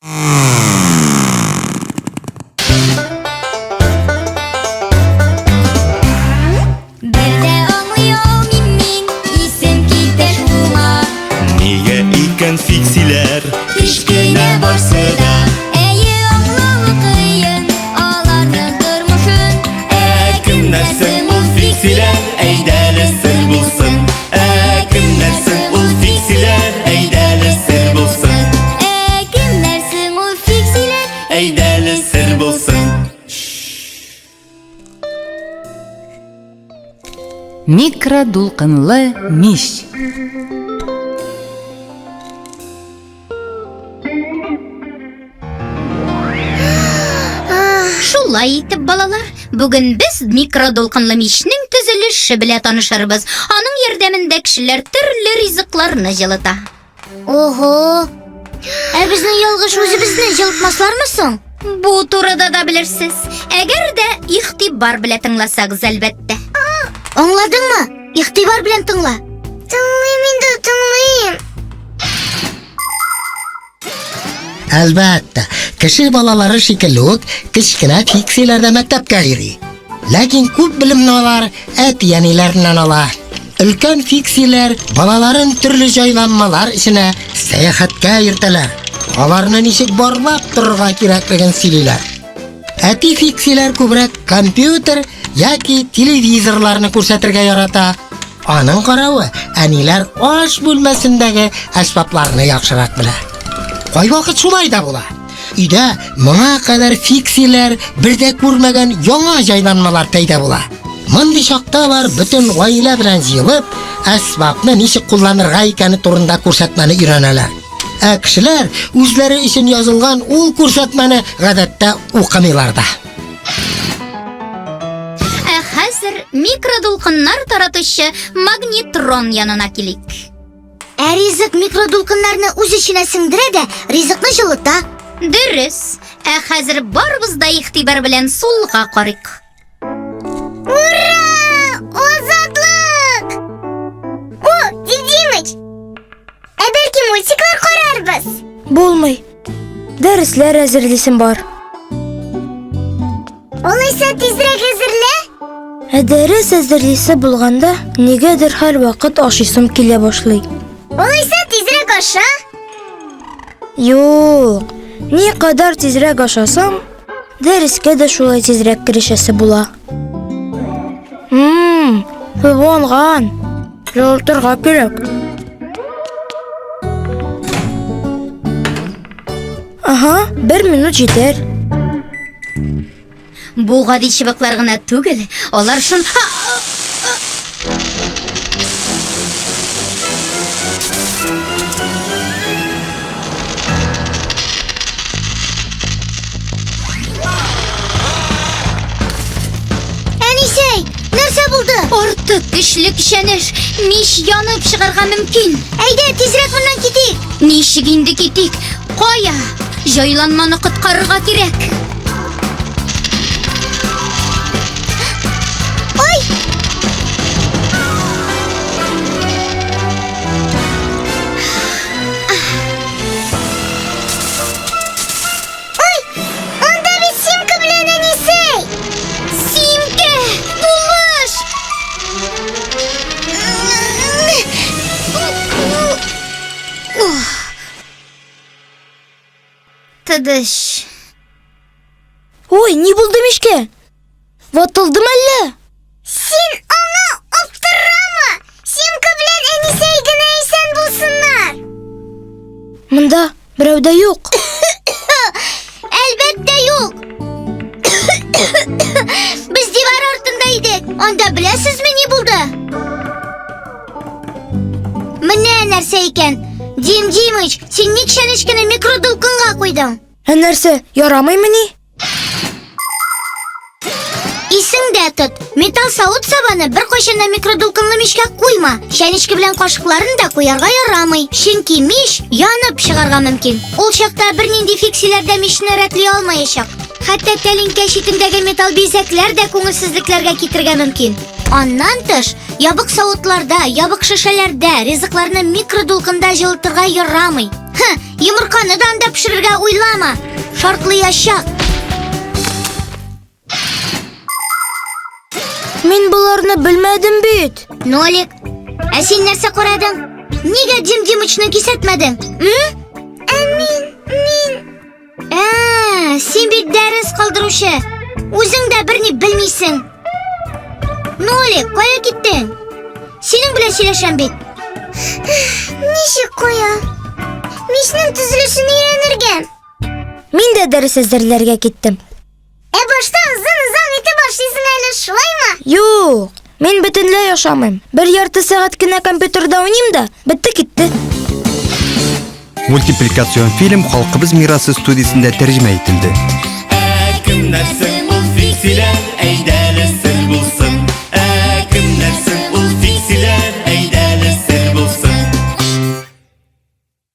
Бер дә аңлый алмыйм мин, исем китә шуңа. Нигә икән фиксиләр кечкенә барсы да? Әйе, аңлавы кыен аларның тормышын. Ә кемнәр соң ул фиксиләр? Әйдәле сер булсын. Ә кемнәр соң ул фиксиләр? Әйдәле сер булсын. Ә кемнәр соң ул фиксиләр? Әйдәле сер булсын. Микродулкынлы мич. Шулай итеп, балалар, бүген без микродулкынлы мичнең төзелеше белән танышырбыз. Аның ярдәмендә кешеләр төрле ризыкларны җылыта. Ого! Ә безнең ялгыш үзебезне җылытмаслармы соң? Бу турыда да белерсез. Әгәр дә игътибар белән тыңласагыз, әлбәттә. Аңладыңмы? Игътибар белән тыңла. Тыңлыйм инде, тыңлыйм. Әлбәттә, кеше балалары шикелле үк, кечкенә фиксиләр дә мәктәпкә йөри. Ләкин күп белемне алар әти-әниләреннән ала. Өлкән фиксиләр балаларын төрле җайланмалар эченә сәяхәткә йөртәләр. Аларны ничек барлап торырга кирәклеген сөйлиләр. Әти фиксиләр күбрәк компьютер яки телевизорларны күрсәтергә ярата. Аның каравы, әниләр аш бүлмәсендәге әсбапларны яхшырак белә. Кайвакыт шулай да була. Өйдә моңа кадәр фиксиләр бер дә күрмәгән яңа җайланмалар пәйда була. Мондый чакта алар бөтен гаилә белән җыелып, әсбапны ничек кулланырга икәне турында күрсәтмәне өйрәнәләр. Ә кешеләр үзләре өчен язылган ул күрсәтмәне гадәттә укымыйлар да. Ә хәзер микродулкыннар таратучы магнитрон янына килик. Ә ризык микродулкыннарны үз эченә сеңдерә дә ризыкны җылыта. Дөрес. Ә хәзер барыбыз да игътибар белән сулга карыйк. Ура! Азатлык! О, Димыч! Ә бәлки мультиклар карарбыз? Булмый. Дәресләр әзерлисем бар. Алайса тизрәк әзерлә. Ә дәрес әзерлисе булганда, нигәдер һәрвакыт ашыйсым килә башлый. Алайса тизрәк аша. Юк, ни кадәр тизрәк ашасам, дәрескә дә шулай тизрәк керешәсе була. Ммм, суынган. Җылытырга кирәк. Ага, бер минут җитәр. Бу гади чыбыклар гына түгел, алар шун... Әнисәй, нәрсә булды? Артык көчле көчәнеш, мич янып чыгарга мөмкин. Әйдә, тизрәк моннан китик. Ничек инде китик? Кая? Җайланманы коткарырга кирәк. Ой! Ой! Анда бит Симка белән әнисәй! Симке, булыш! Тыдыш. Ой, ни булды мичкә? Ватылдымы әллә? Син аңа аптырама! Симка белән әнисәй генә исән булсыннар! Монда берәү дә юк. Әлбәттә юк! Без дивар артында идек. Анда беләсезме ни булды? Менә нәрсә икән. Дим Димыч, син ник чәнечкене микродулкынга куйдың? Ә нәрсә, ярамыймыни? Исеңдә тот, металл савыт-сабаны беркайчан да микродулкынлы мичкә куйма. Чәнечке белән кашыкларын да куярга ярамый, чөнки мич янып чыгарга мөмкин. Ул чакта бернинди фиксиләр дә мичне рәтли алмаячак. Хәтта тәлинкә читендәге металл бизәкләр дә күңелсезлекләргә китерергә мөмкин. Аннан тыш, ябык савытларда, ябык шешәләрдә ризыкларны микродулкында җылытырга ярамый. Һы, йомырканы да анда пешерергә уйлама. Шартлыячак. Мин боларны белмәдем бит. Нолик, ә син нәрсә карадың? Нигә Дим Димычны кисәтмәдең? М? Ә мин, мин... Ә, син бит дәрес калдыручы. Үзең дә берни белмисең. Нолик, кая киттең? Синең белән сөйләшәм бит. Ничек кая? Мичнең төзелешен өйрәнергә. Мин дә дәрес әзерләргә киттем. Ә башта озын-озак итеп ашыйсың әле, шулаймы? Юк, мин бөтенләй ашамыйм. Бер ярты сәгать кенә компьютерда уйныйм да, бетте китте. Мультипликацион фильм Халкыбыз мирасы студиясендә тәрҗемә ителде. Ә кемнәр соң ул фиксиләр?